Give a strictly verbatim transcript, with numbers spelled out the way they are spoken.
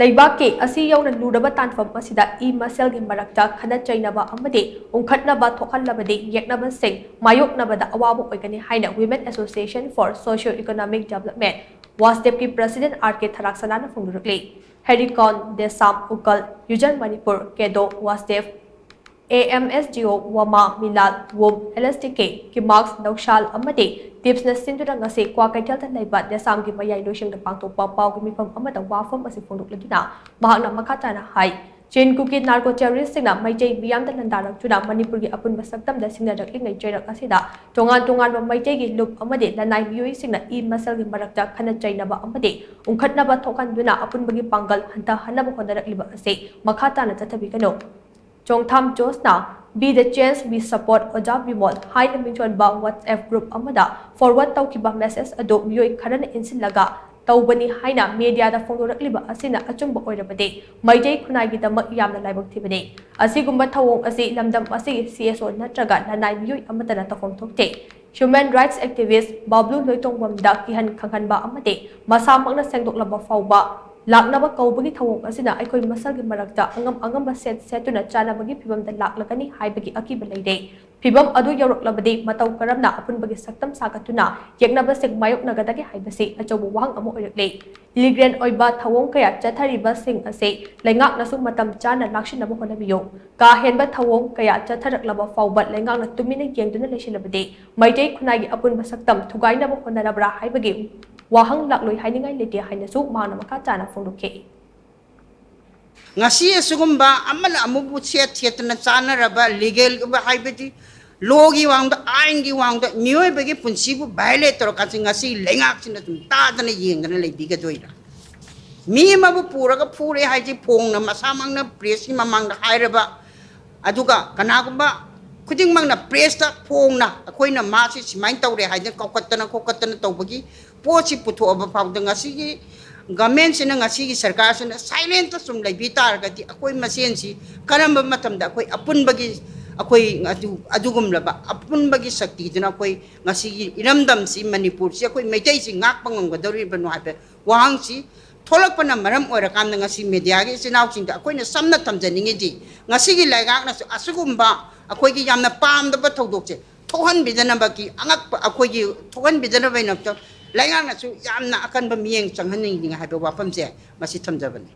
ꯂꯩꯕꯥꯛꯀꯤ ꯑꯁꯤ ꯌꯧꯅ ꯂꯨꯔꯕ ꯇꯥꯟꯐꯝ ꯑꯁꯤꯗ ꯏ ꯃꯁꯦꯜꯒꯤ ꯃꯔꯛꯇ ꯈꯠꯅ ꯆꯩꯅꯕ ꯑꯃꯗꯤ ꯎꯪꯈꯠꯅꯕ ꯊꯣꯛꯍꯜꯂꯕꯗꯤ ꯌꯦꯛꯅꯕꯁꯤꯡ ꯃꯥꯌꯣꯛꯅꯕꯗ ꯑꯋꯥꯕ ꯑꯣꯏꯒꯅꯤ ꯍꯥꯏꯅ Women Association for Socio Economic Development, ꯋꯥꯁꯗꯦꯞꯀꯤ president ꯑꯥꯔ ꯀꯦ ꯊꯔꯥꯛꯁꯅꯥꯅ ꯐꯣꯡꯗꯣꯔꯛꯂꯤ꯫ ꯍꯦꯔꯤꯀꯣꯟ, ꯗꯦꯁꯥꯝ, ꯎꯀꯜ, ꯌꯨꯖꯟ ꯃꯅꯤꯄꯨꯔ, ꯀꯦꯗꯣ, ꯋꯥꯁꯗꯦꯞ, A M S G O, ꯋꯥꯃꯥ, ꯃꯤꯂꯥꯜ, ꯋꯨꯝ, ꯑꯦꯜ ꯑꯦꯁ ꯇꯤ ꯀꯦ, ꯀꯤꯃꯥꯛꯁ, ꯅꯧꯁꯥꯜ ꯑꯃꯗꯤ ꯇꯤꯞꯁꯅ ꯁꯤꯟꯗꯨꯅ ꯉꯁꯤ ꯀ꯭ꯋꯥꯀꯩꯊꯦꯜꯗ ꯂꯩꯕ ꯗꯦꯁꯥꯝꯒꯤ ꯃꯌꯥꯏ ꯂꯣꯏꯁꯪꯗ ꯄꯥꯡꯊꯣꯛꯄ ꯄꯥꯎꯒꯤ ꯃꯤꯐꯝ ꯑꯃꯗ ꯋꯥꯐꯝ ꯑꯁꯤ ꯐꯣꯡꯗꯣꯛꯂꯗꯨꯅ ꯃꯍꯥꯛꯅ ꯃꯈꯥ ꯇꯥꯅ ꯍꯥꯏ, ꯆꯤꯟ ꯀꯨꯀꯤ narco terroristꯁꯤꯡꯅ ꯃꯩꯇꯩ ꯃꯤꯌꯥꯝꯗ ꯂꯥꯟꯗꯥꯔꯛꯇꯨꯅ ꯃꯅꯤꯄꯨꯔꯒꯤ ꯑꯄꯨꯟꯕ ꯁꯛꯇꯝꯗ ꯁꯤꯡꯅꯔꯛꯂꯤꯉꯩ ꯆꯩꯔꯛ ꯑꯁꯤꯗ ꯇꯣꯉꯥꯟ ꯇꯣꯉꯥꯟꯕ ꯃꯩꯇꯩꯒꯤ ꯂꯨꯞ ꯑꯃꯗꯤ ꯂꯅꯥꯏ ꯃꯤꯑꯣꯏꯁꯤꯡꯅ ꯏ ꯃꯁꯦꯜꯒꯤ ꯃꯔꯛꯇ ꯈꯠꯅ ꯆꯩꯅꯕ ꯑꯃꯗꯤ ꯎꯪꯈꯠꯅꯕ ꯊꯣꯛꯍꯟꯗꯨꯅ ꯑꯄꯨꯟꯕꯒꯤ ꯄꯥꯡꯒꯜ ꯍꯟꯊꯍꯟꯅꯕ ꯍꯣꯠꯅꯔꯛꯂꯤꯕ ꯑꯁꯤ ꯃꯈꯥ ꯇꯥꯅ ꯆꯠꯊꯕꯤꯒꯅꯨ꯫ ꯆꯣꯡꯊꯥꯝ ꯖꯣꯁꯅ "Be the change we support, ꯑꯣꯖꯥ ꯕꯤꯃꯣꯜ" ꯍꯥꯏꯅ ꯃꯤꯡꯊꯣꯟꯕ WhatsApp group ꯑꯃꯗ forward ꯇꯧꯈꯤꯕ message ꯑꯗꯨ ꯃꯤꯑꯣꯏ ꯈꯔꯅ ꯏꯟꯁꯤꯜꯂꯒ ꯇꯧꯕꯅꯤ ꯍꯥꯏꯅ mediaꯗ ꯐꯣꯡꯗꯣꯔꯛꯂꯤꯕ ꯑꯁꯤꯅ ꯑꯆꯨꯝꯕ ꯑꯣꯏꯔꯕꯗꯤ ꯃꯩꯇꯩ ꯈꯨꯟꯅꯥꯏꯒꯤꯗꯃꯛ ꯌꯥꯝꯅ ꯂꯥꯏꯕꯛ ꯊꯤꯕꯅꯤ꯫ ꯑꯁꯤꯒꯨꯝꯕ ꯊꯧꯑꯣꯡ ꯑꯁꯤ ꯂꯝꯗꯝ ꯑꯁꯤꯒꯤ C S O ꯅꯠꯇ꯭ꯔꯒ ꯂꯅꯥꯏ ꯃꯤꯑꯣꯏ ꯑꯃꯠꯇꯅ ꯇꯧꯐꯝ ꯊꯣꯛꯇꯦ꯫ Human rights activist ꯕꯥꯕ꯭ꯂꯨ ꯂꯣꯏꯇꯣꯡꯕꯝꯗ ꯀꯤꯍꯟ ꯈꯪꯍꯟꯕ ꯑꯃꯗꯤ ꯃꯁꯥꯃꯛꯅ ꯁꯦꯡꯗꯣꯛꯂꯕ ꯐꯥꯎꯕ ꯂꯥꯛꯅꯕ ꯀꯧꯕꯒꯤ ꯊꯧꯑꯣꯡ ꯑꯁꯤꯅ ꯑꯩꯈꯣꯏ ꯃꯁꯦꯜꯒꯤ ꯃꯔꯛꯇ ꯑꯉꯝ ꯑꯉꯝꯕ ꯁꯦꯠ ꯁꯦꯠꯇꯨꯅ ꯆꯥꯟꯅꯕꯒꯤ ꯐꯤꯚꯝꯗ ꯂꯥꯛꯂꯒꯅꯤ ꯍꯥꯏꯕꯒꯤ ꯑꯀꯤꯕ ꯂꯩꯔꯦ꯫ ꯐꯤꯚꯝ ꯑꯗꯨ ꯌꯧꯔꯛꯂꯕꯗꯤ ꯃꯇꯧ ꯀꯔꯝꯅ ꯑꯄꯨꯟꯕꯒꯤ ꯁꯛꯇꯝ ꯁꯥꯒꯠꯇꯨꯅ ꯌꯦꯛꯅꯕꯁꯤꯡ ꯃꯥꯌꯣꯛꯅꯒꯗꯒꯦ ꯍꯥꯏꯕꯁꯤ ꯑꯆꯧꯕ ꯋꯥꯍꯪ ꯑꯃ ꯑꯣꯏꯔꯛꯂꯦ꯫ Illegal ꯑꯣꯏꯕ ꯊꯧꯑꯣꯡ ꯀꯌꯥ ꯆꯠꯊꯔꯤꯕꯁꯤꯡ ꯑꯁꯤ ꯂꯩꯉꯥꯛꯅꯁꯨ ꯃꯇꯝ ꯆꯥꯅ ꯂꯥꯛꯁꯤꯟꯅꯕ ꯍꯣꯠꯅꯕꯤꯌꯨ꯫ ꯀꯥ ꯍꯦꯟꯕ ꯊꯧꯑꯣꯡ ꯀꯌꯥ ꯆꯠꯊꯔꯛꯂꯕ ꯐꯥꯎꯕ ꯂꯩꯉꯥꯛꯅ ꯇꯨꯃꯤꯟꯅ ꯌꯦꯡꯗꯨꯅ ꯂꯩꯁꯤꯜꯂꯕꯗꯤ ꯃꯩꯇꯩ ꯈꯨꯟꯅꯥꯏꯒꯤ ꯑꯄꯨꯟꯕ ꯁꯛꯇꯝ ꯊꯨꯒꯥꯏꯅꯕ ꯍꯣꯠꯅꯔꯕ꯭ꯔꯥ ꯍꯥꯏꯕꯒꯤ ꯋꯥꯍꯪ ꯂꯥꯛꯂꯣꯏ ꯍꯥꯏꯅꯤꯡꯉꯥꯏ ꯂꯩꯇꯦ ꯍꯥꯏꯅꯁꯨ ꯃꯍꯥꯛꯅ ꯃꯈꯥ ꯇꯥꯅ ꯐꯣꯡꯗꯣꯛꯈꯤ꯫ ꯉꯁꯤ ꯑꯁꯤꯒꯨꯝꯕ ꯑꯃꯅ ꯑꯃꯕꯨ ꯁꯦꯠ ꯁꯦꯠꯇꯅ ꯆꯥꯅꯔꯕ, legal ꯍꯥꯏꯕꯗꯤ lawꯒꯤ ꯋꯥꯡꯗ, ꯑꯥꯏꯟꯒꯤ ꯋꯥꯡꯗ ꯃꯤꯑꯣꯏꯕꯒꯤ ꯄꯨꯟꯁꯤꯕꯨ violate ꯇꯧꯔꯀꯥꯟꯁꯤ ꯉꯁꯤ ꯂꯩꯉꯥꯛꯁꯤꯅ ꯑꯗꯨꯝ ꯇꯥꯗꯅ ꯌꯦꯡꯗꯅ ꯂꯩꯕꯤꯒꯗꯣꯏꯔꯥ? ꯃꯤ ꯑꯃꯕꯨ ꯄꯨꯔꯒ ꯐꯨꯔꯦ ꯍꯥꯏꯁꯤ ꯐꯣꯡꯅ ꯃꯁꯥꯃꯛꯅ pressꯀꯤ ꯃꯃꯥꯡꯗ ꯍꯥꯏꯔꯕ, ꯑꯗꯨꯒ ꯀꯅꯥꯒꯨꯝꯕ ꯈꯨꯗꯤꯡꯃꯛꯅ pressꯇ ꯐꯣꯡꯅ ꯑꯩꯈꯣꯏꯅ ꯃꯥꯁꯤ ꯁꯨꯃꯥꯏꯅ ꯇꯧꯔꯦ ꯍꯥꯏꯗꯅ ꯀꯧꯈꯠꯇꯅ ꯈꯣꯠꯀꯠꯇꯅ ꯇꯧꯕꯒꯤ ꯄꯣꯠꯁꯤ ꯄꯨꯊꯣꯛꯑꯕ ꯐꯥꯎꯗ ꯉꯁꯤꯒꯤ governmentꯁꯤꯅ, ꯉꯁꯤꯒꯤ ꯁꯔꯀꯥꯔꯁꯤꯅ silentꯇ ꯁꯨꯝ ꯂꯩꯕꯤ ꯇꯥꯔꯒꯗꯤ ꯑꯩꯈꯣꯏ ꯃꯁꯦꯟꯁꯤ ꯀꯔꯝꯕ ꯃꯇꯝꯗ ꯑꯩꯈꯣꯏ ꯑꯄꯨꯟꯕꯒꯤ, ꯑꯩꯈꯣꯏ ꯑꯗꯨ, ꯑꯗꯨꯒꯨꯝꯂꯕ ꯑꯄꯨꯟꯕꯒꯤ ꯁꯛꯇꯤꯗꯨꯅ ꯑꯩꯈꯣꯏ ꯉꯁꯤꯒꯤ ꯏꯔꯝꯗꯝꯁꯤ, ꯃꯅꯤꯄꯨꯔꯁꯤ, ꯑꯩꯈꯣꯏ ꯃꯩꯇꯩꯁꯤ ꯉꯥꯛꯄ ꯉꯝꯒꯗꯧꯔꯤꯕꯅꯣ ꯍꯥꯏꯕ ꯋꯥꯍꯪꯁꯤ ꯊꯣꯛꯂꯛꯄꯅ ꯃꯔꯝ ꯑꯣꯏꯔꯀꯥꯟꯗ ꯉꯁꯤ ꯃꯦꯗꯤꯌꯥꯒꯤ ꯏꯆꯤꯟ ꯏꯅꯥꯎꯁꯤꯡꯗ ꯑꯩꯈꯣꯏꯅ ꯁꯝꯅ ꯊꯝꯖꯅꯤꯡꯉꯤꯗꯤ, ꯉꯁꯤꯒꯤ ꯂꯩꯉꯥꯛꯅꯁꯨ ꯑꯁꯤꯒꯨꯝꯕ ꯑꯩꯈꯣꯏꯒꯤ ꯌꯥꯝꯅ ꯄꯥꯝꯗꯕ ꯊꯧꯗꯣꯛꯁꯦ ꯊꯣꯛꯍꯟꯕꯤꯗꯅꯕꯒꯤ ꯑꯉꯛꯄ, ꯑꯩꯈꯣꯏꯒꯤ ꯊꯣꯛꯍꯟꯕꯤꯗꯅꯕꯒꯤꯗꯃꯛꯇ ꯂꯩꯉꯥꯛꯅꯁꯨ ꯌꯥꯝꯅ ꯑꯀꯟꯕ ꯃꯤꯠꯌꯦꯡ ꯆꯪꯍꯟꯅꯤꯡꯉꯤ ꯍꯥꯏꯕ ꯋꯥꯐꯝꯁꯦ ꯃꯁꯤ ꯊꯝꯖꯕꯅꯤ꯫